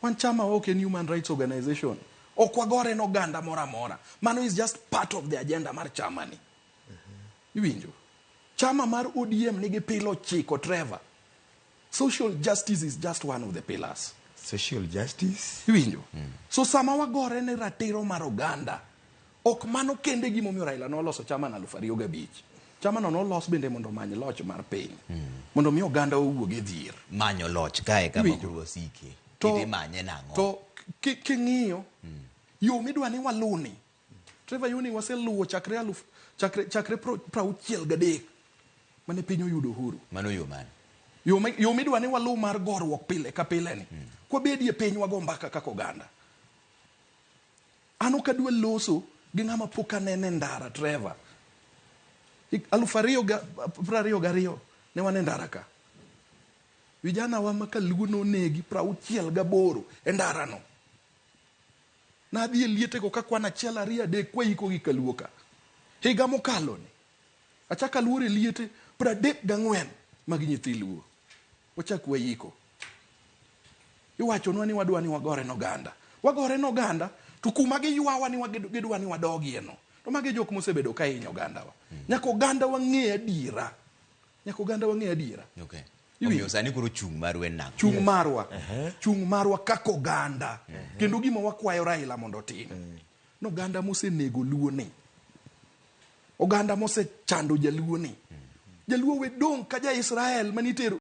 Wan chama ok en human rights organization. Ok wagore ne oganda moro amora. Mano is just part of the agenda mar chama ni. Iwinjo? Chama mar ODM nigi pilo ochiko Trevor. Social justice is just one of the pillars. Social justice. Iwinjo? So sama wagore ne ratiro mar oganda, ok mano kende gimomiyo Raila noloso chama no 2005. Chama no nolos bende mondo omany loch mar piny. Mondo mi oganda owuog e dhier. Manyo loch kae kama Iwinjo? koro wasike. To- Idhi manye nang'o? To king'iyo yo midwa ni waluni, Trevor yoni waseluwo chakre aluf chakre chakre 63 mane piny oyudo uhuru. Mano yo mane? Yo midwa ni waluw mar goruok pile ka pile ni. Kwabedie piny wago mbaka kaka oganda. An ok adwa loso gi ng'ama pok anene e ndara Trevor. 2022 ne wan e ndara ka. Vijana wa ma kaluo nonegi 68 e ndara no. Nadhi e lietego ka kwan achiel ariyo adek kwaiko gi kaluo ka. Higa mokalo ni achako aluoro e liete 34 mag nyithi luo. Wachak waiko. Iwachonwa ni wadwa ni wagore noganda. Wagore noganda to kuma giywawa ni gidwa ni wadogie no. To magi jok mosebedo ka hinyo ogandawa. Nyaka oganda wang'e adiera. Nyaka oganda wang'e adiera. Okay. Iwinjo? Omiyo sani koro chung' maru en nang'o? Chung' marwa. Chung' marwa kaka oganda. Kendo gima wakwayo Raila mondo otim. Noganda mosenego luo ni. Oganda mosechando jaluo ni. Jaluo we dong' ka ja Israel manitero.